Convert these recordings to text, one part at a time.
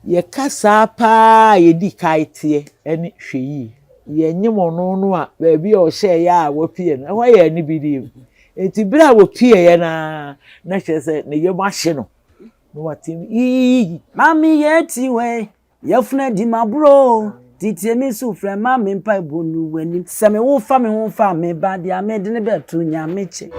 Yɛka saa paa a yɛdi kae teɛ ne hwɛ yie. Yɛnyem ɔno no a, baabi a ɔhyɛeɛ a wapue no, ɛhɔ yɛ anibereɛ mu. Enti berɛ a wɔpueeɛ no ara, na kyerɛ sɛ ne yam ahye no, na wateam yiyiyi. Maame yɛ tiwɛ, yafunu adi m'aborɔ Titie me su frɛ ma me mpaebɔ nu w'anim Sɛ me wo fa me ho fa me ba deɛ me de ne bɛto Nyame kyɛ.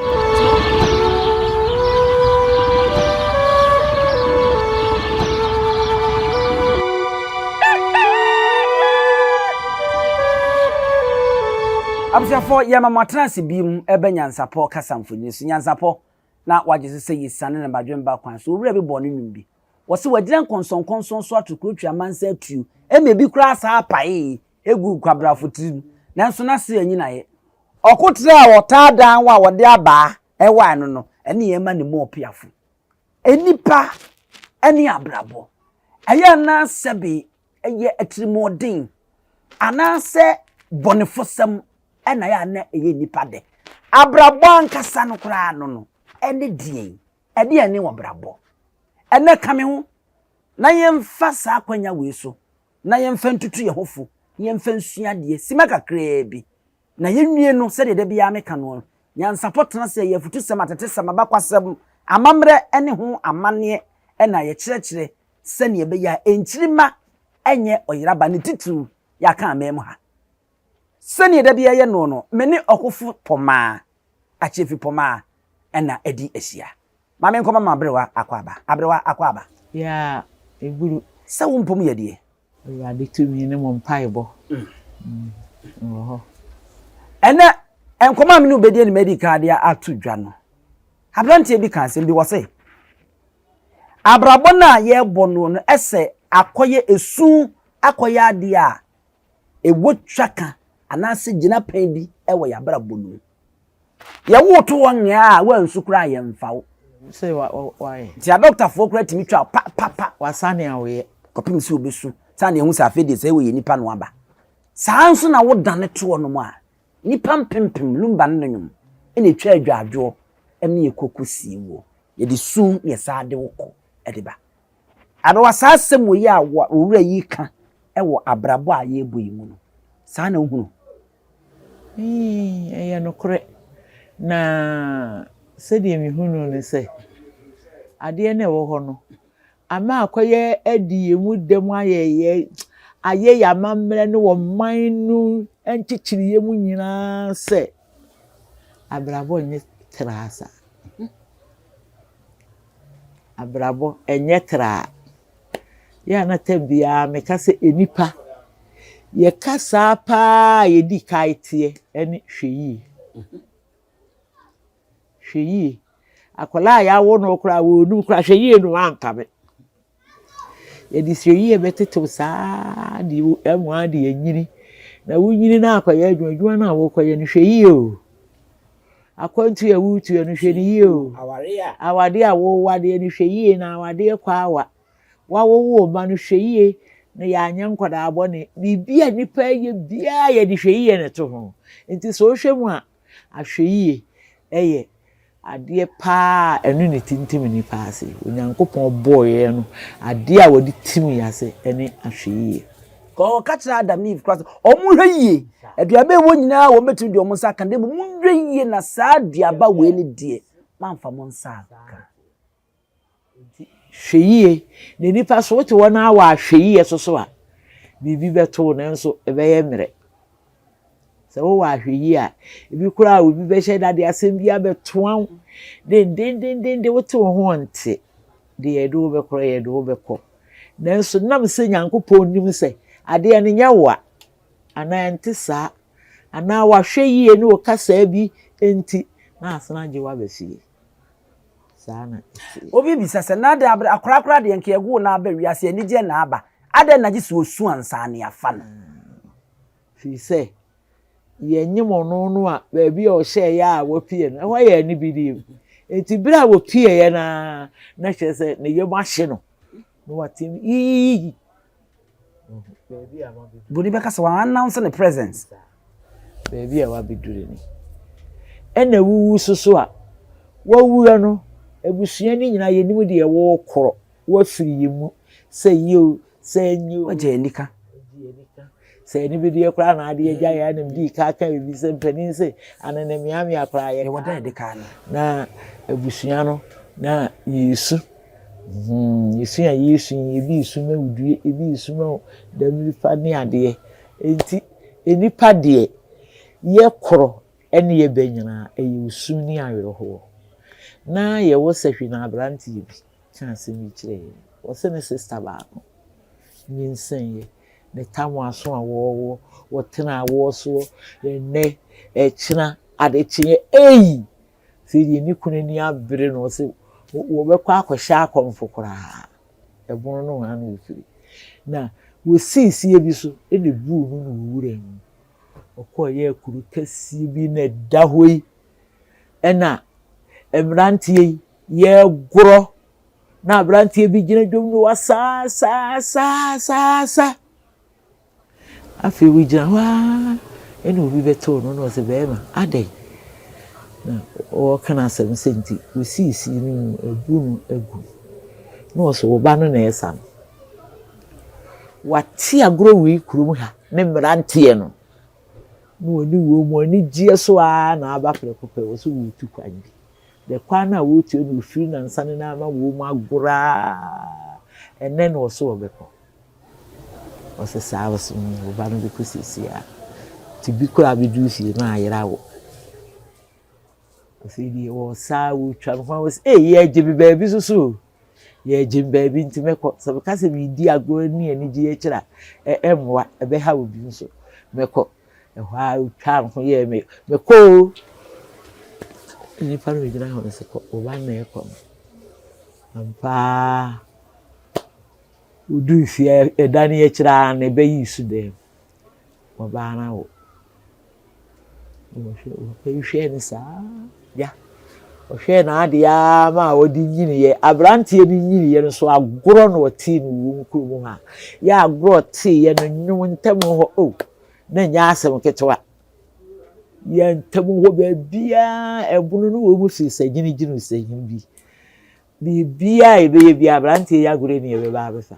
Abusuafoɔ yɛma mo atena ase biom ɛbɛ Nyansapɔ kasa mfonini so. Nyansapɔ na wagye so sɛ yɛsiane ne badwemba kwan so. Owura bi bɔɔ ne nnwom bi. Wɔse wagyina nkɔnsɔnkɔnsɔn so ato kuro twa amansan atuo ɛma ebi koraa saa paee egu kwabrafo tirim. Nanso n'ase anyinaeɛ. Ɔkoterɛ a ɔtaa dan wo a wɔde abaa ɛwae no no, ɛne yɛn ma ne mu ɔpeafo. Nnipa ne abrabɔ. Ɛyɛ anaa sɛbe ɛyɛ atirimuɔden anaasɛ bɔnefosɛm na ɛyɛ a na ɛyɛ nnipa dɛ. Abrabɔ ankasa no koraa no no, ɛne deɛn? Ɛdeɛn ne ɔbrabɔ? Ɛnnɛ ka me ho na yɛmfa saa akwanya wei so na yɛmfa ntutu yɛn ho fo, na yɛmfa nsua adeɛ simma kakraa bi, na yɛnwie no sɛdeɛ da biara meka no, nyansapɔ tena ase a ɛyɛ afutusɛm, atetesɛm, abakwasɛm, amammerɛ ne ho amanneɛ na yɛkyerɛkyerɛ sɛdeɛ ɛbɛyɛ a nkyirimma nyɛ ɔyeraba, ne titiriw yɛaka aman mu ha. Sɛdeɛ da biara yɛ noɔ no, me ne ɔkofo Pɔmaa, Akyefi Pɔmaa na adi ahyia. Ma menkɔma m'aberewa akwaaba. Aberewa akwaaba. Yaa, eburu. Sɛ wo mpom yɛ deɛ. Awurade tumi ne mo mpaebɔ wɔ hɔ. Ɛnnɛ, nkɔmmɔ a me ne wo bɛdi anim adi kan de ato dwa no, aberanteɛ bi ka asɛm bi, ɔse, Abrabɔ no a yɛrebɔ no no sɛ akɔyɛ esu akɔyɛ adeɛ a ɛwɔ twaka anaasɛ gyinapɛn bi wɔ yɛn abrabɔ no mu. Yɛwo to hɔ nyɛ a woansu koraa a yɛmfa wo. Sɛ wa wa wayɛ. Nti adɔktafoɔ koraa tumi twa wo pa pa pa. Wasa nea woyɛ. Kɔpem sɛ obesu saa na yɛhu sɛ afei deɛ sɛ woyɛ nipa na waba. Saa nso na wodane to hɔ nom a nnipa mpempem lumba ne ne nwom na ɛtwa adwadwoɔ ne yɛkɔ kɔsie woɔ. Yɛde su na yɛsan de wo kɔ de ba. Aberewa saa asɛm wei a owura yi reka wɔ abrabɔ a yɛrebɔ yi mu no, saa na wohunu? Eii, ɛyɛ nokorɛ. Na sɛdeɛ mehunu ne sɛ, adeɛ no a ɛwɔ hɔ no, ama akɔyɛ adi yɛn mu dɛm ayɛ yɛ ayɛ yɛn amammerɛ ne ɔman no nkyekyereɛ mu nyinaa sɛ abrabɔ nyɛ traa saa. Abrabɔ nyɛ traa. Yɛ a na tam biara meka sɛ nnipa, yɛka saa paa a yɛdi kae teɛ ne hwɛ yie. Hwɛ yie. Akwadaa a yɛawo no koraa wɔnum koraa hwɛ yie no wankame. Yɛde hwɛ yie bɛtetew saa de ɛmoa de anyini. Na wonyini na akɔyɛ adwuma, adwuma no a wokɔyɛ no hwɛ yie o. Akwantu a woretu no, hwɛ no yie o. Awadeɛ a worewadeɛ no, hwɛ yie na awadeɛ kɔ awa. Woawowo wo mma no, hwɛ yie na yɛanyɛ nkwadaa bɔne. Biribi a nnipa yɛ biara yɛde hwɛ yie na ɛto ho. Nti sɛ wohwɛ mu a, ahwɛyie yɛ adeɛ paa a ɛno na ɛtintim nnipa ase. Onyankopɔn bɔɔ yɛn no, adeɛ a wɔde tim yɛn ase ne ahwɛyie. Ɔka kyerɛ Adam ne Eve koraa sɛ wɔnhwɛ yie. Aduaba a ɛwɔ nyinaa wɔbɛtumi de wɔn nsa aka, na mmom monhwɛ yie na saa aduaba wei no deɛ, moamfa mo nsa anka. Nti hwɛ yie. Na nipa so wote hɔ na wɔ ahwɛyie so so a, biribi bɛto wo nanso ɛbɛyɛ mmerɛ. Sɛ wowɔ ahwɛyie a, ebi koraa obi bɛhyɛ da de asɛm bi abɛtoa wo dendendenden wote wo ho nte deɛ yɛde wo bɛkɔ yɛde wo bɛkɔ. Nanso nam sɛ Nyankopɔn nim sɛ adeɛ no nyɛ wo a, anaa ɛnte saa, anaa wahwɛ yie ne wo kasaa bi nti na asene agye wo aba fie. Saa na ɛteɛ. Obi bisa sɛ, Na adɛn abere akwadaa koraa deɛ nka yɛgoo no aba wiase anigyeɛ na aba, adɛn na gye sɛ ɔsu ansa na yɛafa no? Firi sɛ yɛnyem ɔno no a baabi a ɔhyɛeɛ a wapue no, ɛhɔ yɛ anibereɛ mu. Enti berɛ a wɔpueeɛ no ara, na kyerɛ sɛ ne yam ahye no, na wateam yiyiyi. Baabi a wabɛduru. Buroni bɛka sɛ wɔn announce ne presence. Baabi a wabɛduru ni. Ɛna wuwu so so a, wawura no, abusua no nyinaa yɛnim deɛ wɔrekorɔ, wafiri yɛn mu, sɛ yie o, Sɛ nye o. Wagye anika. Wagye anika. Sɛ anibedeɛ koraa na adeɛ agya yɛ anam dii ka ka biribi sɛ mpanin sɛ anene meamea koraa yɛ. Yɛwɔ da yɛde kaa no. Na abusua no na yɛsu. Hmm, yɛsu a yɛsu yi, ebi resu ma wudue, ebi resu ma dɛm nipa ne adeɛ. Enti nnipa deɛ yɛkorɔ ne yɛbɛ nyinaa ɛyɛ osu ne awerɛhoɔ. Na yɛwɔ sahwi na aberanteɛ bi ka asɛm yi kyerɛɛ yɛn. Ɔse ne sista baako nyinsɛneeɛ, ne tam aso a wɔwɔ, wɔtena awoɔ soɔ, ɛnnɛ, ɛkyena, adekyeeɛ, ei! Afei deɛ ne kunu ani abere no, ɔse wɔbɛkɔ akɔhyɛ akɔmfo koraa. Ɛbono no ha na ɔfiri. Na wɔsii sie bi so na ɛbuu no na ɔwuraa mu. Ɔkɔeɛ kuro kɛseɛ bi na ɛda hɔ yi, ɛna mmeranteɛ yi yɛregorɔ na aberanteɛ bi gyina dwom no wa saa saa saa saa saa. Afei wogyina hɔ ara ɛna obi bɛtoo no na ɔsɛ bɛrima adɛn na ɔreka n'asɛm sɛ nti wosiisii no mu abu no agu na ɔsɛ wo ba no na ɛsa no. Wate agorɔ wei kurom ha ne mmeranteɛ no na wɔne wɔn mu anigyeɛ so ara na aba prɛko pɛ wɔ so wɔretu kwan bi. The kwan no a wɔretu no ofiri nansa no na ama wɔn mu agorɔ ara ɛnɛ na ɔso ɔbɛkɔ. Ɔse saa ɔse mm wo ba no bɛkɔ seesei a nti bi koraa bɛduru fie na ayera wo. Afei deɛ wɔsaa wɔtwa no ho a wɔse ei yɛregye me baabi so so o yɛregye me baabi nti mɛkɔ sɛ meka sɛ meredi agorɔ ne anigyeɛ akyiri a ɛmmoa ɛbɛha obi nso mɛkɔ. Ɛhɔ ara ɔtwaa ne ho yɛɛ me mekɔ o. Nnipa no bɛgyina hɔ no sɛ kɔ wo ba no na ɛrekɔ no. Ampa ara woduu fie ɛda no akyiri ara no ɛbɛyii su dɛm. Ɔbaa no awo. Papa yi hwɛɛ no saa ya. Ɔhwɛɛ n'adeɛ ara ma ɔde nyiniiɛ. Aberanteɛ no nyiniiɛ no nso agorɔ na ɔtee no wɔ wɔn kurom hɔ a. Yɛ agorɔ ɔteeɛ no nnwom ntam hɔ oh na ɛnyɛ asɛm ketewa. Yɛ ntam hɔ baabiara ɛbono no wɔ mu firi sɛ gyinigyini sɛ bi. Biribiara a yɛbɛyɛ biara, aberanteɛ yi agorɔ ni yɛbɛba abɛfa.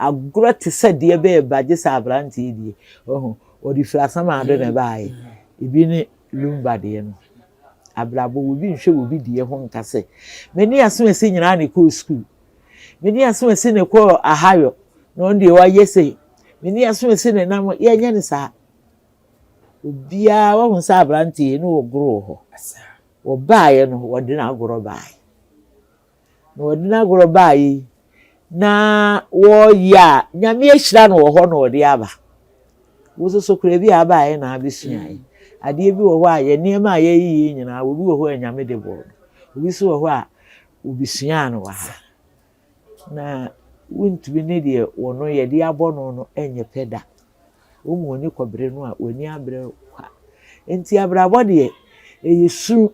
Agorɔ te sɛ deɛ bɛɛba gye sɛ aberanteɛ die. Ɔho, ɔde firi Asamado na ɛbaeɛ. Ebi ne Lumba deɛ no. Abrabɔ, obi nhwɛ obi deɛ ho nka sɛ, me ne Asomasi nyinaa na ɛkɔɔ sukuu. Me ne Asomasi na ɛkɔɔ Ahayɔ, na ɔno deɛ wayɛ sei. Me ne Asomasi na ɛnam, yɛnyɛ no saa. Obiara, wahu sɛ aberanteɛ yi ne ɔgorɔ wɔ hɔ. Wɔbaeɛ no, wɔde no agorɔ baeɛ. Na wɔde no agorɔ baeɛ yi, na wɔreyɛ a, Nyame ahyira no wɔ hɔ na ɔde aba. Wo nso so koraa bi a abaeɛ na abɛsuaeɛ. Adeɛ bi wɔ hɔ a, yɛ nneɛma a yɛyɛ nyinaa, obi wɔ hɔ a Nyame de bɔɔ no. Obi nso wɔ hɔ a, wɔbɛsuaa no wɔ ha. Na wontumi ne deɛ wɔno yɛde abɔ no no nyɛ pɛ da. Wɔn mu ani kɔbere no a, w'ani abere kwa. Enti abrabɔ deɛ, ɛyɛ su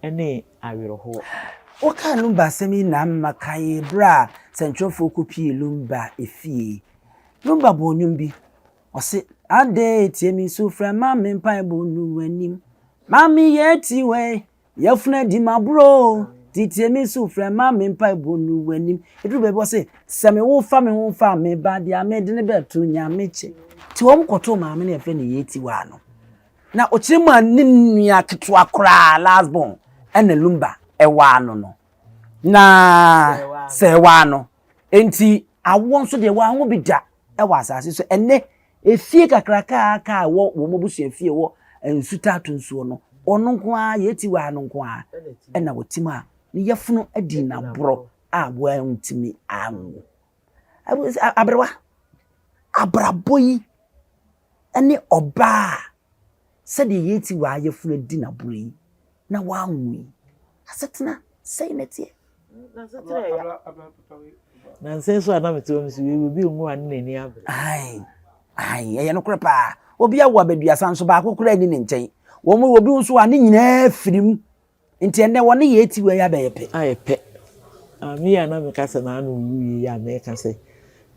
ne awerɛhoɔ. Wokaa Lumba asɛm yi na ama makae berɛ a sɛnkyerɛwfoɔ kɔpuee Lumba efie. Lumba bɔɔ nnwom bi, ɔse, Ade tie me sufrɛ ma me mpaebɔ nnu w'anim. Maame yɛ tiwɛ, Yafunu adi m'aborɔ o, tietie me sufrɛ ma me mpaebɔ nnu w'anim. Ɛduru baabi ɔse, sɛ me wo fa me ho fa me ba deɛ mede ne bɛto Nyame kyɛ. Nti wɔn kɔtoo maame no yɛfrɛ no Yetiwa no. Na ɔkyerɛ mu a ne nua ketewa koraa last born ɛna Lumba ɛwaa no no. Na sɛ ɛwaa no. Nti awoɔ nso deɛ wanwo bi da ɛwɔ asase so. Ɛnɛ Efie kakraka a aka a ɛwɔ wɔn abusua fie wɔ Nsutaato nsuo no, ɔno nko ara, Yetiwaa no nko ara na ɔte mu a ne yafunu adi n'aborɔ a wantumi anwo. Aberewa, abrabɔ yi ne ɔbaa a sɛdeɛ Yetiwaa yafunu adi n'aborɔ yi na wanwo yi, asetena sɛn na ɛteɛ? Nansa yi so a na mete hɔ mese wei obi nwo a ne n'ani abere. Ae, ae, ɛyɛ nokorɛ paa. Obi awo abaduasa nso baako koraa nni ne nkyɛn. Wɔn mu obi nso a ne nyinaa firi mu. Nti ɛnnɛ wɔne yɛn ti wei abɛyɛ pɛ. Ayɛ pɛ. Maame yi a na meka sɛ n'ano nwu yie yi a meka sɛ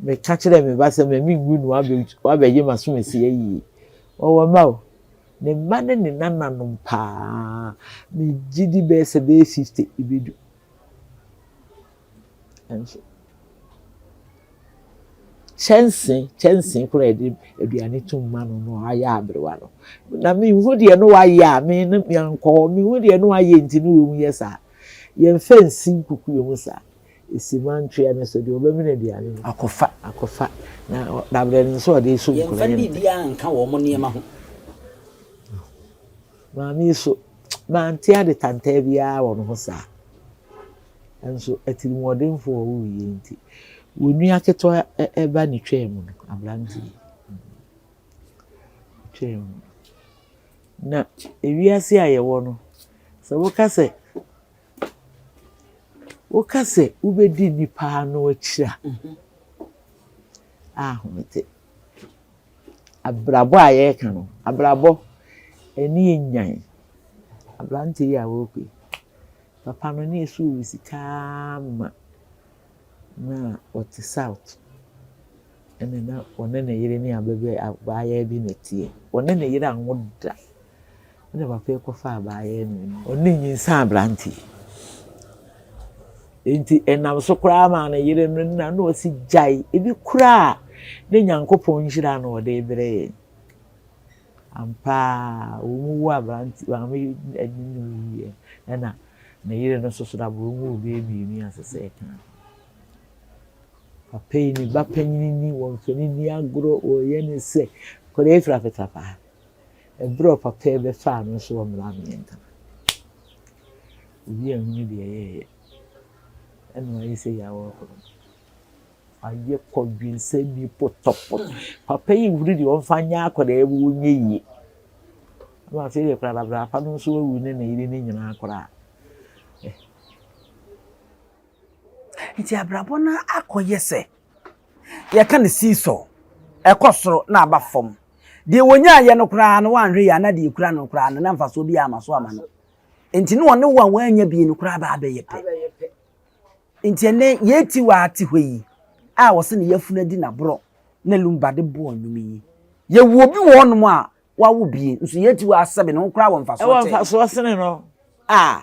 meka kyerɛɛ me ba sɛ ma menwu no wabɛgye m'asomasi ayie. Ɔwɔ mma o. Ne mma ne ne nananom paa. Megye di bɛyɛ sɛ bɛyɛ 50 ebedu. Nso. Kyɛnse, kyɛnse koraa a yɛde aduane tom ma no no ayɛ aberewa no. Na menhu deɛ no wayɛ a, me no meankɔ hɔ, menhu deɛ no wayɛ nti ne wɔn yɛ saa. Yɛmfa nsi nkukuo mu saa. Esi mantwea no so deɛ ɔbɛmene aduane no. Akɔfa. Akɔfa. Na dabrɛ no nso ɔde so nkura Yɛmfa yɛ ne no pɛ. biribiara nka wɔn nneɛma ho. Maame yi so, mante ade tantaa biara wɔ ne ho saa. Nso atirimuɔdenfoɔ a ɔwuiɛ nti, wɔn nua ketewa ba ne twaa mu no, aberanteɛ yi, twaa mu. Na ewiase a yɛwɔ no, sɛ woka sɛ woka sɛ wobɛdi nnipa ano akyiri a, ahomete. Abrabɔ a yɛreka no, abrabɔ, ɛne yɛ nyan. Aberanteɛ yi a ɔrekɔ yi, papa no ne yɛsɛ ɔwɔ sika ara ma na ɔte South. Ɛna na ɔne ne yere ne ababaa abaayewa bi na ɛteɛ. Ɔne ne yere anwo da. Ɛna papa yi kɔfaa abaayewa no. Ɔne nyinsɛn aberanteɛ yi. Enti ɛnam so koraa maa ne yere no na na ɔsi gyae. Ebi koraa ne Nyankopɔn nhyira na ɔde rebrɛ yɛn. Ampa ara, wɔn wu aberante maame yi ne no wuiɛ ɛna ne yere no nso so da wɔn wu bɛyɛ mmienu ase sɛ ɛka. Papa yi ne ba panyin ni wɔmfa no nni agorɔ wɔyɛ ne sɛ akwadaa yi fira fetapaa. Ɛberɛ a papa yi bɛfaa no nso wɔ mmara mmiɛnka. Obi anhunu deɛ ɛyɛeɛ. Ɛna wayɛ sɛ yɛ a wɔrekɔ no. Wayɛ kɔdwensani pɔtɔpɔtɔ. Papa yi nhunu deɛ ɔmfa nyɛ akwadaa yi ma ɔnyɛ yie. Ɛna afei deɛ koraa bra pa no nso awu ne ne yere no nyinaa koraa. Eh. Nti abrabɔ no akɔyɛ sɛ yɛka no seesaw, ɛkɔ soro na aba fam. Deɛ wɔnyaayɛ no koraa no woanhwɛ yie a na deɛ ɛkura no koraa no na mfasoɔ bi ama so ama no. Nti ne ɔne wo a woannya bi no koraa ba abɛyɛ pɛ. Nti ɛnɛ yɛti wɔ ate hɔ yi a wɔse ne yafunu adi n'aborɔ na Lumba de bɔɔ nnwom yi. Yɛwɔ obi wɔ hɔnom a wawo bie nso yɛti wɔ asɛbe ne ho koraa wɔ mfasoɔ Ɛwɔ kyɛn. mfasoɔ sene no a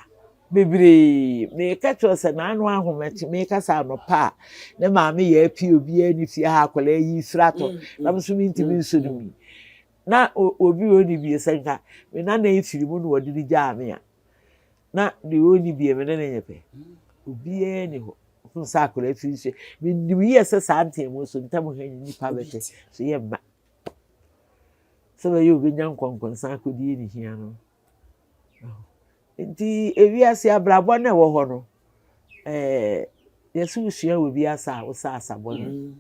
bebree. Meka kyerɛ sɛ n'ano ahomakye meka sɛ anɔpa a ne maame yɛ apue obiara ne fie ha akwadaa yi fira tɔ na me nso mentumi nso no mu. Na obi a ɔnni bie sɛ nka me nana yi firi mu na wɔde no gyaa me a na deɛ ɔnni bie me ne no nyɛ pɛ. Obiara ni hɔ. Ɔhu sɛ akwadaa firi so. Menim yie sɛ saa nteamu so ntam ha nnipa bɛte so yɛ mma. Sɛ bɛyɛ obɛnya nkɔnkɔnsa akɔdie ne hia no. Nti ewiase abrabɔ no ɛwɔ hɔ no, ɛɛ yɛsɛ wosua wɔ bi asa a wosa asa bɔne.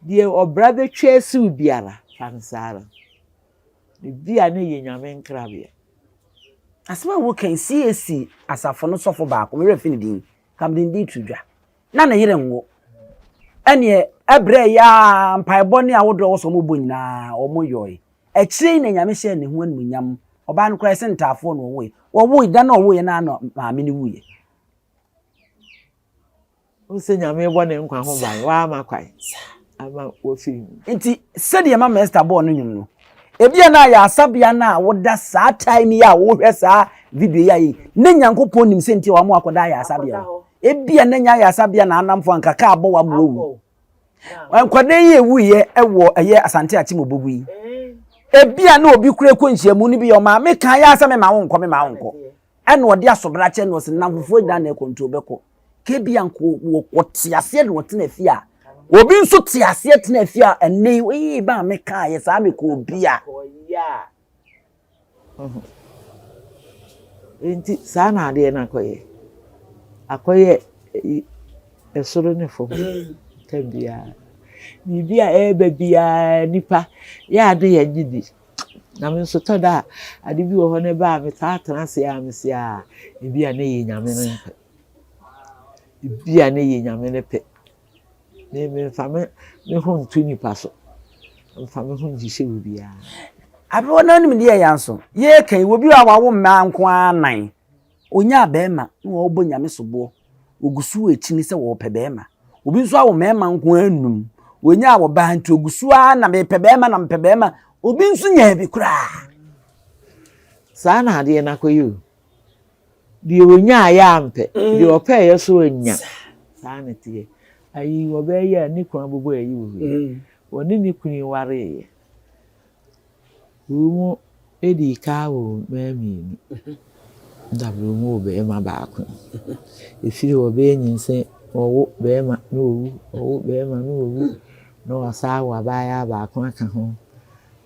Deɛ ɔbra bɛtwa asiw biara, fa no saa ara. Ebi a na ɛyɛ Nyame nkrabea. Asɛm a woka yi, CAC asafo no sɔfo baako, me werɛ fi ne din, ka mede ne din to dwa. Na ne yere nwo. Ɛneɛ ɛbrɛ yɛ a mpaebɔ ne ahodoɔ a ɛwɔ sɛ wɔbɔ nyinaa wɔn yɔe. Akyire yi na Nyame hyɛɛ ne ho animuonyam. Ɔbaa no koraa ɛsɛ ntaafoɔ na ɔwoe. Wɔwoe, da no a ɔwoeɛ no ara na maame no wuiɛ. Wohu sɛ Nyame bɔ ne nkwa ho ban, wama kwan ama wafiri mu. Nti sɛdeɛ Mama Esther bɔɔ no nnwom no, ebia na ayɛ asabea no a woda saa time yi a wohwɛ saa video yi a yi, na Nyankopɔn nim sɛ nti a wama wakɔda ayɛ asabea hɔ. Ebia na nya ayɛ asabea na anamfo anka kaa bɔ wama wawu. Nkwadaa yi ewuiɛ wɔ ɛyɛ Asante Akyem Obogu yi. Ebia na obi kura kɔ nhyiamu no bi yɛ ɔmaame kan yɛ asɛ mema wo nkɔ mema wo nkɔ. Ɛna ɔde asobrakyɛ na ɔsɛ nnamfofoɔ nyinaa na ɛkɔ nti ɔbɛkɔ. Kebia nko wɔte aseɛ na ɔtena fie a obi nso te aseɛ tena fie a ɛnɛ yi oyi ba a meka yɛ saa mekɔ obi a. Nti saa na adeɛ no akɔyɛ. Akɔyɛ ɛsoro ne fam tam biara. Biribi a ɛreba biara nipa yɛ ade yɛ gye di. Na me nso tɔ da a, ade bi wɔ hɔ na ɛba a metaa tena ase a mese a ebi a na ɛyɛ Nyame no pɛ. Ebi a na ɛyɛ Nyame no pɛ. Me memfa me me ho nto nipa so. Mfa me ho nhyehyɛ obiara. Aberewa no anim deɛ yɛn nso yɛreka yi obi a wawo mmaa nko ara nan Ɔnyaa barima na ɔrebɔ Nyame soboɔ. Ɔgu so wɔ akyini sɛ ɔrepɛ barima. Obi nso awo mmarima nko ara nnum. Ɔnyaa ɔbaa nti ɔgu so ara na mepɛ barima na mepɛ barima. Obi nso nyaa bi koraa. Saa na adeɛ no akɔyɛ o. Deɛ ɔnyaaeɛ ampɛ, deɛ ɔpɛeɛ nso annya. Saa na ɛteɛ. Ayi ɔbaa yi a ne kunu abobɔ ayi wɔ hɔ yi, ɔne ne kunu yi wareeɛ. Wɔn dii kan woo mmaa mmienu, ɛna wɔn woo barima baako. Ɛfiri hɔ bɛyɛ nyinsɛn, wɔwo barima na wɔwu, wɔwo barima na wɔwu, na wɔasan awo abaayewa baako aka ho.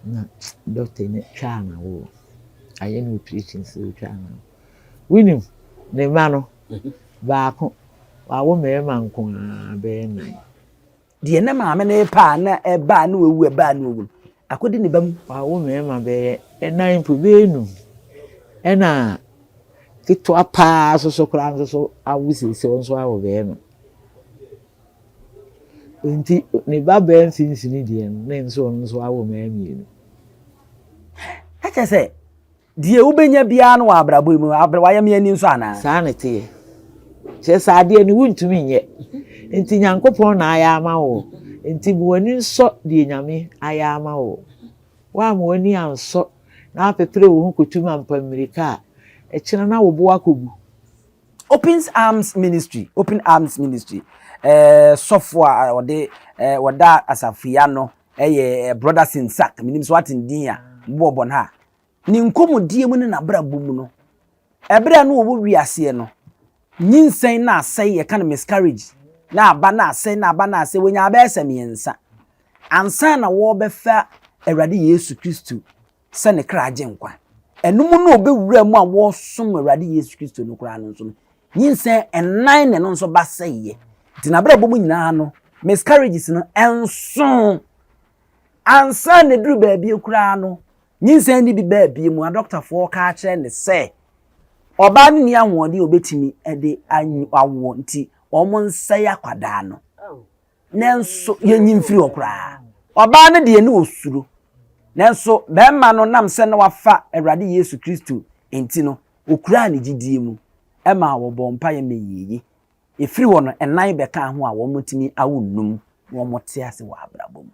Na dɔkta no twaa no awoɔ. Ayɛ no operation sɛ ɔtwaa no awoɔ. Wonim, ne mma no, baako, wawo mmarima nko ara bɛyɛ nnan. Deɛ ne maame no repɛ a na ɛba a na wawu, ɛba a na wawu no, akɔdi ne ba mu. Wawo mmarima bɛyɛ nnan mpo, bɛyɛ num. Ɛna ketewa paa nso so koraa nso so awo seesei, ɔno nso awo barima. Nti ne ba baa mfimfini deɛ no, ne nso ɔno nso awo mmaa mmienu. Ɛkyɛ sɛ Deɛ wobɛnya biara no wɔ abrabɔ yi mu, abrɛ wayɛ me ani nso anaa? Saa na ɛteɛ. Kyerɛ sɛ adeɛ no wontumi nyɛ. Nti Nyankopɔn na ayɛ ama wo. Nti ma w'ani nsɔ deɛ Nyame ayɛ ama wo. Woamma w'ani ansɔ na woapepere wo ho kɔtu mampa mmirika a, ɛkyena na wo bo akɔbu. Open Arms Ministry, Open Arms Ministry, eh, sɔfo a ɔde eh, wɔda asafo yi ano ɛyɛ eh, Brother Sinsak, menim sɛ wate ne din a, bɔbɔ no ha. Ne nkɔmmɔdie mu ne n'abrabɔ mu no, ɛberɛ a na ɔwɔ wiaseɛ no, nyinsɛn na asɛe, yɛka no miscarriage, na aba na asɛe, na aba na asɛe, wɔnya abɛyɛ sɛ mmiɛnsa. Ansa na wɔrebɛfa Awurade Yesu Kristo sɛ ne kra agye nkwa. Ɛno mu na ɔbɛwura mu a wɔresom Awurade Yesu Kristo no koraa no nso no, nyinsɛn ɛnan na ɛno nso ba sɛeɛ. Nti n'abrabɔ mu nyinaa no, miscarriages no ɛnso. Ansa na ɛduru baabi koraa no, Nyinsɛn no bi baa bie mu a dɔktafoɔ ka kyerɛ no sɛ ɔbaa no nni ahoɔden a ɔbɛtumi de awoɔ nti wɔn nsɛe akwadaa no. Nanso yɛnyi mfiri hɔ koraa. Ɔbaa no deɛ ne ɔsuro. Nanso barima no nam sɛ na wafa Awurade Yesu Kristo nti no, ɔkuraa ne gyidie mu ma wɔbɔɔ mpaeɛ ma ɛyɛɛ yie. Ɛfiri hɔ no, nnan bɛkaa ho a wɔatumi awo nnum na wɔte ase wɔ abrabɔ mu.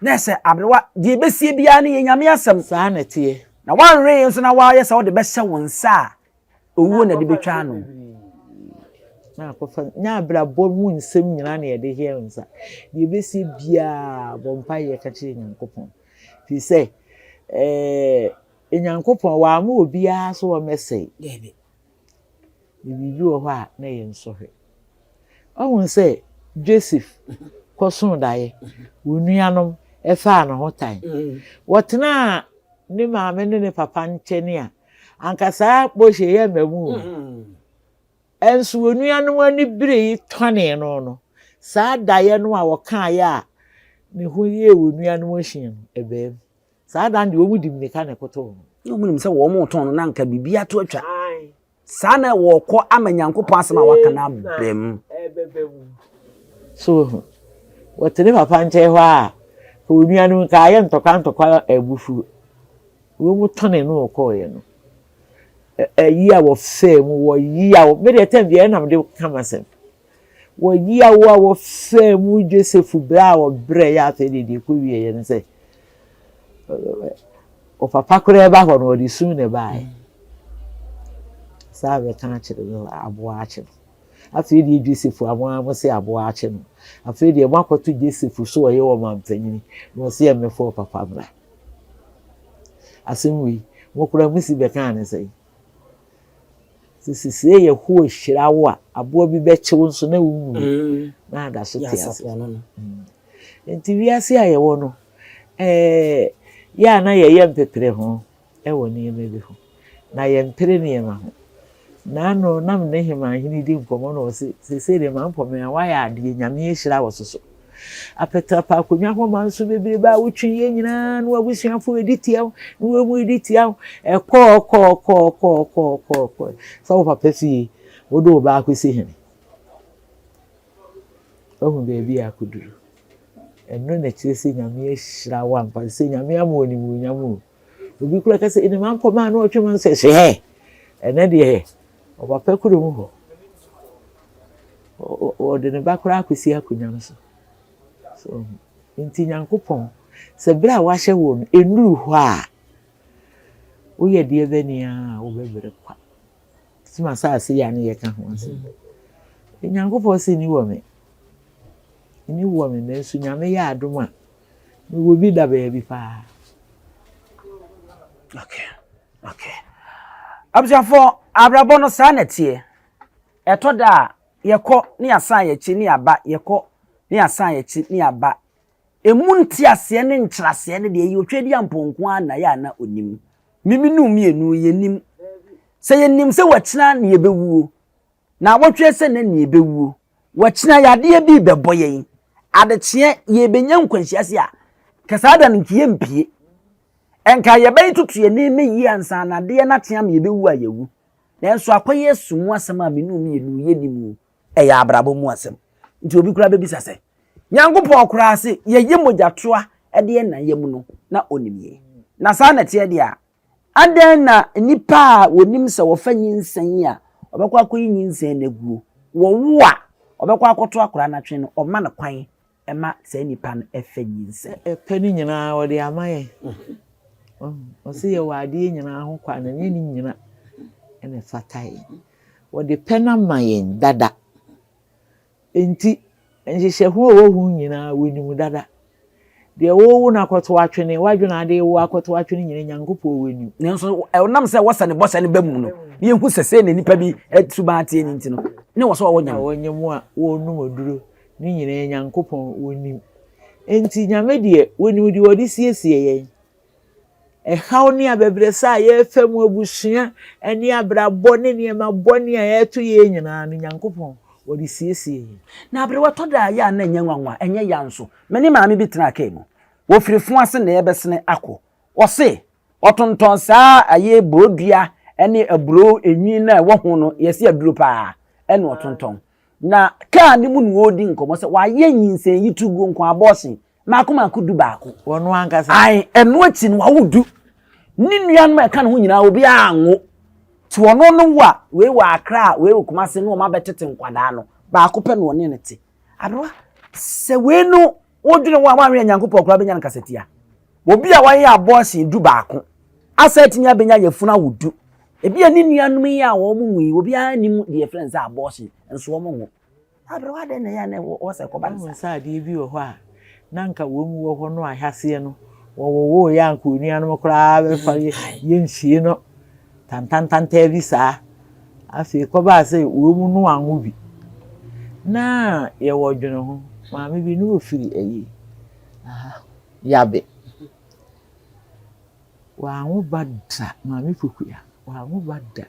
Na ɛsɛ aberewa, deɛ ɛbɛsie biara no yɛ Nyame asɛm. Saa na ɛteɛ. Na woanwee nso na woayɛ sɛ wode bɛhyɛ wo nsa a, owuo na ɛde bɛtwa ano. Na akɔfa, nyɛ abrabɔ mu nsɛm nyinaa na yɛde hyɛ wo nsa. Deɛ ɛbɛsie biara, bɔ mpaeɛ ka kyerɛ Nyankopɔn. Firi sɛ, ɛɛ, Nyankopɔn, wamma obiara so ɔmmɛsɛe. Daabi. Na biribi wɔ hɔ a na ɛyɛ nsɔhwɛ. Wahu sɛ Joseph kɔsoo daeɛ, wɔn nuanom faa ne ho tan. Wɔtenaa ne maame ne ne papa nkyɛn a, anka saa bɔhyɛ yi amma mu o. Nso wɔn nuanom ani beree tɔnee no no, saa daeɛ no a wɔkaeɛ a ne ho yɛɛ wɔn nuanom ahyia no, ɛbaa mu. Saa da no deɛ wɔn di mmirika na ɛkɔtɔɔ no. Na wɔn nim sɛ wɔn retɔn no na anka biribi ato atwa. Saa na wɔrekɔ ama Nyankopɔn asɛm a waka no aba mu. Ɛbɛba mu. So wohu? Wɔte ne papa nkyɛn hɔ a, ka onuanom nka ayɛ ntɔkwa ntɔkwa abufuo. Wɔn tɔne no wɔkɔɔeɛ no. Ayi a wɔfɛɛ mu, wɔyaw. Me deɛ tɛm biara na mede ka m'asɛm. Wɔyaw a wɔfɛɛ mu Joseph berɛ a wɔbrɛeɛ afei deɛ deɛ ɛkɔwieeɛ no sɛ ɔpapa koraa ba hɔ no ɔde su na ɛbaeɛ. Saa bɛka akyerɛ no aboa akye no. Afei deɛ Joseph amoa mo se aboa akye no. Afei deɛ moakɔto Joseph so ɔyɛ ɔmampanyini na ɔse ɛmmɛfa ɔpapa mmra. Asɛm wei mo koraa mo si bɛkaa ne sɛn? Sɛ sesei Yehowa hyira wo a, aboa bi bɛkye wo nso na wonwui mm. na ada so te ase. Mm. Nti wiase a yɛwɔ no, ɛɛ yɛ a na yɛyɛ mpepere ho wɔ nneɛma bi ho, na yɛmpere nneɛma ho. Naano na me ne Hemanhene di nkɔmmɔ na ɔse sesei deɛ mampɔ me a wayɛ adeɛ Nyame ahyira wo soso. Apɛtrapa akonnwa hɔ ma nso bebrebe a wotwe yɛ nyinaa na w'abusuafo redi tia wo na wɔn mu redi tia wo. Ɛkɔɔ kɔɔ kɔɔ kɔɔ kɔɔ kɔɔ kɔɔ sɛ wo papa fie wode wo ba akɔsi hene. Wahu baabi a akɔduru. Ɛno na ɛkyerɛ sɛ Nyame ahyira wo ampa sɛ Nyame ama wo animuonyam o. Obi kura ka sɛ ɛnam ankɔ maa na ɔtwe ma sɛ hwɛ ɛnɛ deɛ ɔpapa kurom hɔ. Ɔde ne ba koraa akɔsi akonnwa no so. So nti Nyankopɔn sɛ berɛ a wahyɛ wo no ɛnnuru hɔ a woyɛ deɛ bɛne a wobɛbrɛ kwa. Sima asase yi a ne yɛka ho asɛm. Nyankopɔn sɛ ni wɔ me. Ani wɔ me nanso Nyame yɛ adom a, mewɔ bi da baabi paa. Okay, okay. Abusuafoɔ, abrabɔ no saa na ɛteɛ. Ɛtɔ da a, yɛkɔ ne yɛasan yɛn akyi ne yɛaba, yɛkɔ ne yɛasan yɛn akyi ne yɛaba. Emu nteaseɛ ne nkyerɛaseɛ no deɛ, ɛyɛ Otwedeampɔn nko ara na ɛyɛ a na ɔnim. Mimi ne wo mmienu, yɛnnim. Sɛ yɛnim sɛ wakyina na yɛbɛwuo, Naawɔtwe sɛ nnɛ na yɛbɛwuo. Wɔkyena yadeɛ bi rebɛbɔ yɛn. Adekyeɛ yɛrebɛnya nkwanhyia se a, nka saa da no nka yɛmpie. Nka yɛbɛtoto yɛn nneɛma yie ansa na adeɛ no akye ama yɛbɛwu a yɛawu. Nanso akɔyɛ su mu asɛm a me ne wo mmienu yɛnni mu. Ɛyɛ abrabɔ mu asɛm. Nti obi koraa bɛbisa sɛ, Nyankopɔn koraa se yɛyɛ mogyatoa de yɛn na yam no, na ɔnim yɛn? Na saa na ɛteɛ deɛ a, Adɛn na nnipa a wɔnim sɛ wɔfa nyinsɛn a wɔbɛkɔ akɔyi nyinsɛn no aguo, wɔwo a wɔbɛkɔ akɔto akwadaa no atwene no, wɔma no kwan ma saa nipa no fa nyinsɛn? Ɛpɛ no nyinaa ɔde ama yɛn. Ɔse yɛwɔ adeɛ nyinaa ho kwan na ɛnyɛ ne nyina na ɛfata yɛn. Wɔde pɛ no ama yɛn dada. Enti, nhyehyɛho a ɛwɔ ho nyinaa, wɔnim dada. Deɛ worewo no akɔto atwene, w'adwene a ade rewo akɔto atwene nyinaa, Nyankopɔn wɔnim. Nanso ɛnam sɛ wɔsɛ ne bɔhyɛ no ba mu no, na yɛhu sɛ sei na nnipa bi suban teɛ no nti no, ne wɔ sɛ wɔwɔ nyam. Na wɔnyɛ mu a wɔrenom aduro no nyinaa, Nyankopɔn wɔnim. Enti Nyame deɛ, wɔnim deɛ ɔde siesie yɛn. Ɛhaw ne abɛbrɛsɛ a yɛrefa mu, abusua ne abrabɔ ne nneɛma bɔne a ɛreto yɛn nyinaa no, Nyankopɔn, ɔde siesie yɛn. Na aberewa tɔ da a ɛyɛ a na ɛnyɛ nwanwa, ɛnyɛ ya nso. Me ne maame bi tenaa kaa mu. Wɔfiri fo ase na yɛrebɛsene akɔ. Ɔse ɔtontɔn saa aye borodua ne aburoo enwi no a ɛwɔ ho no, yɛse aduro paa, ɛna ɔtontɔn. Na kaa no mu na wɔredi nkɔmmɔ sɛ wayɛ nyinsɛn yi tuguo nko, abortion, Mmaako mmaako dubaako. Wɔn ankasa. Ae, ɛno akyi no wawo du. Ne nuanom a ɛka ne ho nyinaa obiara anwo. Nti ɔno no wo a, wei wɔ Accra, wei wɔ Kumasi ne wɔn abɛtete nkwadaa no, baako pɛ na ɔne no te. Aberewa, sɛ wei no wodwene ho a woanhwɛ a Nyankopɔn koraa bɛnya no kasatia. Obi a wayɛ abortion du baako, asa atumi abɛnya yafunu awo du. Ebia ne nuanom yi a wɔn nwo yi, obiara nnim deɛ yɛfrɛ no sɛ abortion, nso wɔn nwo. Aberewa dɛn na ɛyɛ a na ɛwɔ sɛ ɛkɔba no saa? Woahu sɛ adeɛ bi wɔ hɔ a, na anka wɔn wɔ hɔ no ahyɛaseɛ no, wɔwowooeɛ a anka onuanom koraa bɛfa yɛ nsie no tantantantaa bi saa. Afei kɔbaa sɛ wɔn no anwo bi. Na yɛwɔ dwene ho, maame bi ne ɔfiri ayi, aha, Yabe. Wanwo ba da, maame Pokuya, wanwo ba da.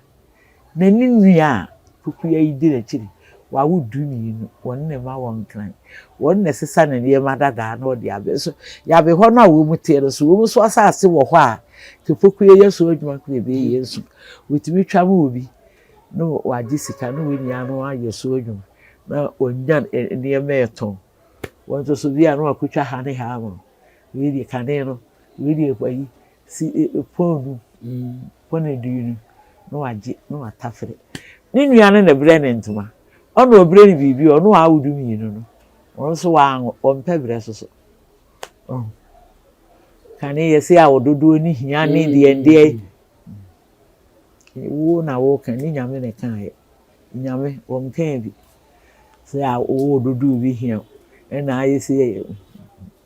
Na ne nua a Pokuya yi di n'akyiri, wawo dumienu, wɔne ne mma wɔ Nkran. Wɔn na ɛsesa ne nneɛma dadaa na ɔde abɛ. So Yabe hɔ no a wɔn teɛ no, so wɔn nso asase wɔ hɔ a nka Pokuya yɛ so adwuma nka ɛbɛyɛ yie nso. Wɔtumi twa ma obi na wagye sika na wɔn nyinaa no ayɛ so adwuma na wɔanya nneɛma ɛtɔn. Wɔn nso so bi a na wakɔtwa ha ne ha ama wo. Wei deɛ kane no, wei deɛ ayi, si pɔn no, pɔn aduonu na wagye na watafere. Ne nua no na ɛbrɛ ne ntoma. Ɔna ɔbrɛ no biribi, ɔno a awo dumienu no, ɔno nso wanwo, ɔmpɛ brɛ so so. Ɔho. Kane yɛse awo dodoɔ ne hia ne deɛ deɛ. Wo na woka, ne Nyame na ɛkaeɛ. Nyame, wɔnkaa bi sɛ awo dodoɔ bi hia wo, ɛna ayɛ sɛ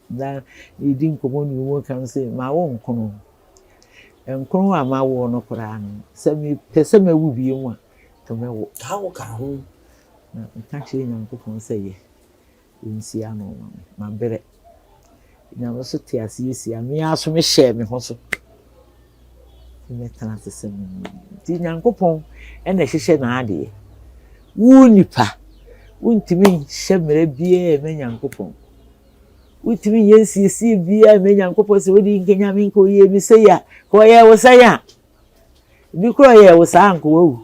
Na yɛredi nkɔmmɔ ne wɔn ka no sɛ, mawo nkono. Nkono a mawo no koraa no, sɛ mepɛ sɛ mɛwo bio a, nka mɛwo. Ka wo ka ho. Na meka kyerɛ Nyankopɔn sɛ, yɛ, nsi ano ma me, mabrɛ. Nyame nso te aseɛ si ano. Me ara nso mehyɛɛ me ho so. Mɛtena ase sɛ me Nti Nyankopɔn na ɛhyehyɛ n'adeɛ. Wo nipa, wontumi nhyɛ mmara biara mma Nyankopɔn. Wontumi nyɛ nsiesie biara mma Nyankopɔn sɛ wode nka Nyame nka ɔyɛɛ me sei a, ka ɔyɛɛ wo sɛn a? Ebi koraa ɔyɛɛ wo saa anka wawu.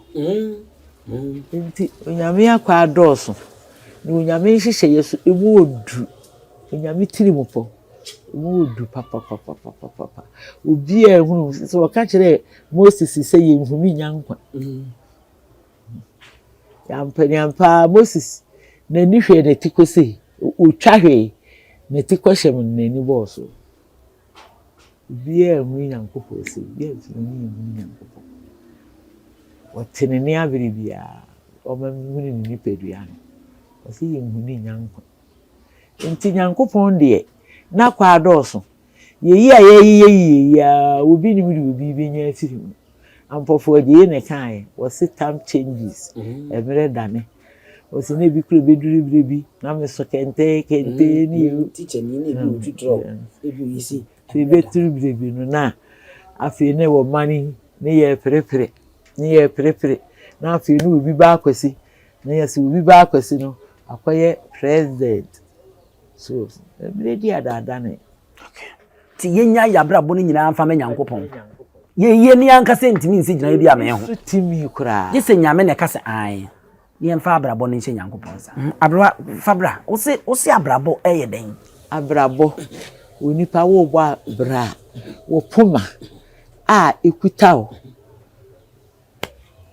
Nti Onyame akwa adɔɔso na Onyame nhyehyɛeɛ so emu ɔdu. Onyame tirimupɔ emu ɔdu papapapapapa. Obiara ehunu sɛ ɔka kyerɛɛ Moses sɛ yɛnhunu nya nkwa. Ampa ni ampa ara Moses n'ani hwɛɛ n'ati kɔ sei, ɔtwa hwee, n'ati kɔhyɛ mu no n'ani bɔɔ so. Obiara nhunu Nyankopɔn sei, obiara ntumi n'ani nhunu Nyankopɔn. Ɔte ne nne abere biara, ɔma mehunu ne nipadua no. Ɔse yɛnhunu nya nkwa. Nti Nyankopɔn deɛ, n'akwaa dɔɔso. Yɛyi a yɛyeyɛ yie yi ara, obi nnim deɛ obi bɛnya afiri mu. Ampɔfoɔ Agyei na ɛkaeɛ, wɔse time changes, mmerɛ dane. Wɔse na ebi kura bɛduru berɛ bi na meso kɛntɛn kɛntɛn ne yɛ. Tikyani na ebi ɔtwi trɔk, ebi ɔyi si. Sɛ ɛbɛduru berɛ bi no na afei na wɔ man yi ne yɛreperepere, ne yɛreperepere na afei na obi ba akwasi, na yɛsɛ obi ba akwasi no akɔyɛ president. So mmerɛ di adaadane. Nti yɛnya yɛ abrabɔ no nyinaa mfa ma Nyankopɔn. Yɛyie ne ankasa ntumi nsi gyinaeɛ bi a mɛyɛ ho. So tumi koraa. Gye sɛ Nyame na ɛka sɛ ae. Ne yɛmfa abrabɔ no nhyɛ Nyankopɔn nsa. Aberewa, fa bra. Wose, wose abrabɔ ɛyɛ dɛn? Abrabɔ, onipa worebɔ abra a, wo poma a ɛkuta wo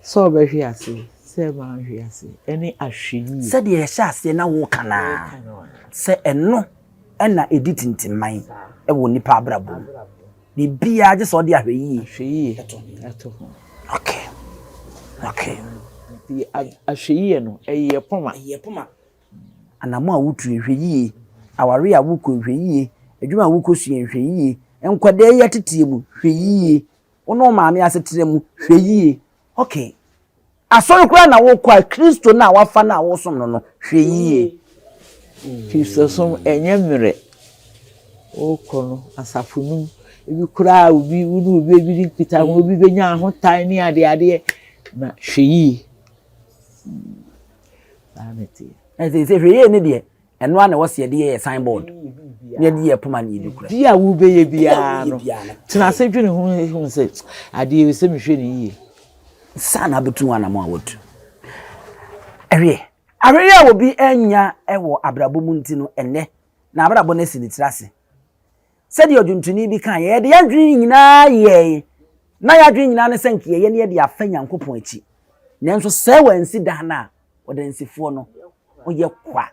sɛ ɔbɛhwe ase, sɛ manhwe ase, ɛne ahwɛyie. Sɛdeɛ yɛhyɛ aseɛ na woreka no ara, sɛ ɛno na ɛdi tintimman wɔ nnipa abrabɔ mu. Biribiara gye sɛ ɔde ahwɛyie. Ahwɛyie to ho. Okay. Okay. Nti ahwɛyie no, ɛyɛ poma. Ɛyɛ poma. Anamɔ a wotu nhwɛ yie, aware a wokɔ nhwɛ yie, adwuma a wokɔsua nhwɛ yie, nkwadaa yi ateteɛ mu hwɛ yie, wo ne wo maame asetena mu hwɛ yie. Okay. Asɔre koraa na wokɔ a, Kristo no a wafa no a wosom no no, hwɛ yie. Kristosom ɛnyɛ mmerɛ. Wokɔ no asafo no mu, ebi koraa obi wo ne obi bɛdi nkitaho, obi bɛnya ahotan ne adeadeɛ, na hwɛ yie. Saa na ɛteɛ. Ɛsɛ sɛ hwɛ yie ne deɛ, Ɛno ara na ɛwɔ sɛ yɛde yɛ yɛn signboard na yɛde yɛ poma na yɛde kura. Biribi a wobɛyɛ biara no, tena ase dwene ho hu sɛ adeɛ yi sɛ mehwɛ no yie. Saa na abɛtu ho anamɔ a watu. Ɛhwɛ, ahwɛyie a obi annya wɔ abrabɔ mu nti no, ɛnnɛ, n'abrabɔ no asi ne tiri ase. Sɛdeɛ ɔdwontoni bi kaeɛ, yɛde yɛn adwene nyinaa yɛe, na yɛn adwene nyinaa ne sɛ nka yɛyɛ na yɛde afa Nyankopɔn akyi. Nanso sɛ wansi dan no a, ɔdansifoɔ no, ɔyɛ kwa.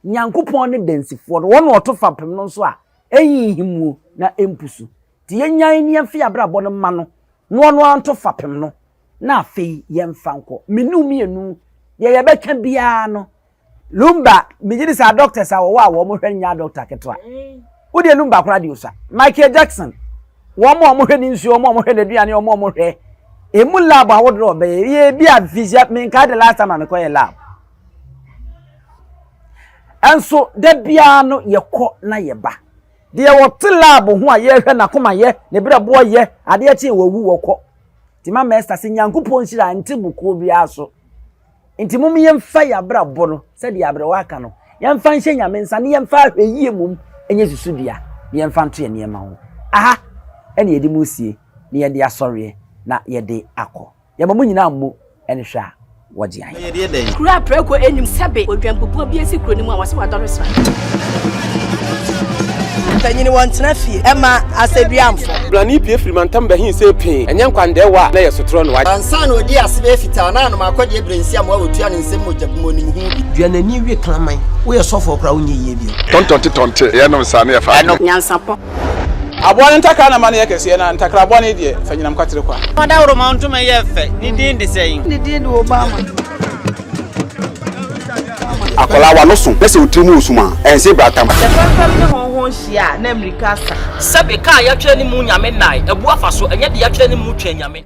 Nyankopɔn ne dansifoɔ no, wɔn na ɔto fapem no nso a, ɛnhinhim na ɛmpusu. Nti yɛnyan ne yɛmfa yɛn abrabɔ no mma no, na ɔno ara nto fapem no, na afei yɛmfa nkɔ. Me ne wo mmienu, deɛ yɛbɛka biara no, Lumba, megye di sɛ adɔktɛs a wɔwɔ a wɔn hwɛ nyɛ adɔkta ketewa. Wo deɛ Lumba koraa deɛ osua. Michael Jackson, wɔn a wɔhwɛ ne nsuo, wɔn a wɔhwɛ n'aduane, wɔn a wɔhwɛ emu lab ahodoɔ ɔbɛyɛ. Yɛ bi a mfisia, menkae the last time a mekɔyɛ lab. Ɛnso da biara no yɛkɔ na yɛba. Deɛ wɔte lab ho a yɛhwɛ n'akoma yɛ, ne berɛboɔ yɛ, adeɛ kye wɔwu wɔkɔ. Nti ma Mɛsta sɛ Nyankopɔn nhyira nte bukuo biara so. Nti mom yɛmfa yɛn abrabɔ no, sɛdeɛ aberewa aka no, yɛmfa nhyɛ Nyame nsa ne yɛmfa ahwɛyie mmom nyɛ susudua na yɛmfa nto yɛn nneɛma ho. Aha ɛne yɛde mo resie na yɛde asɔreɛ na yɛde akɔ. Yɛma mo nyinaa mmo ne hwɛ a wɔgye ahe. Kuro a prako nnim sɛbe odwanbubuo bi asi kuro no mu a wɔse wadɔre sra. Mpanyin wɔntena fie mma asɛduamfo. Blani pue firi mantam bɛhe see pee, ɛnyɛ nkwandɛɛwa a na ɛyɛ sotorɔ no wa. Ansa na odii ase bɛyɛ fitaa na anom akɔdeɛ berɛ nsiamoa a ɔtua ne nsam mogya gu mu ɔnim ho bi. Dua n'ani we kraman. Woyɛ sɔfoɔ koraa wonyɛ yie bio. Tɔntɔnte tɔnte yɛnom saa ne yɛfa adeɛ. Nyansapɔ. Aboa no ntakra na ma no yɛ kɛseɛ, na ntakra bɔne deɛ, fa nyinam kwatere kwa. Ɔdawuroma ntoma yɛ fɛ, ne din de sɛn? Ne din de Obama. Akwadaa w'ano so na sɛ wo tiri mu resum a, ɛnse bratam. Sɛ fɛmfɛm ne hɔnhɔn hyia a, na mmirika asa. Sɛbe, ka a yɛatwerɛ ne mu Nyame nnae, abu afa so, ɛnyɛ deɛ yɛatwerɛ ne mu Twɛn Nyame.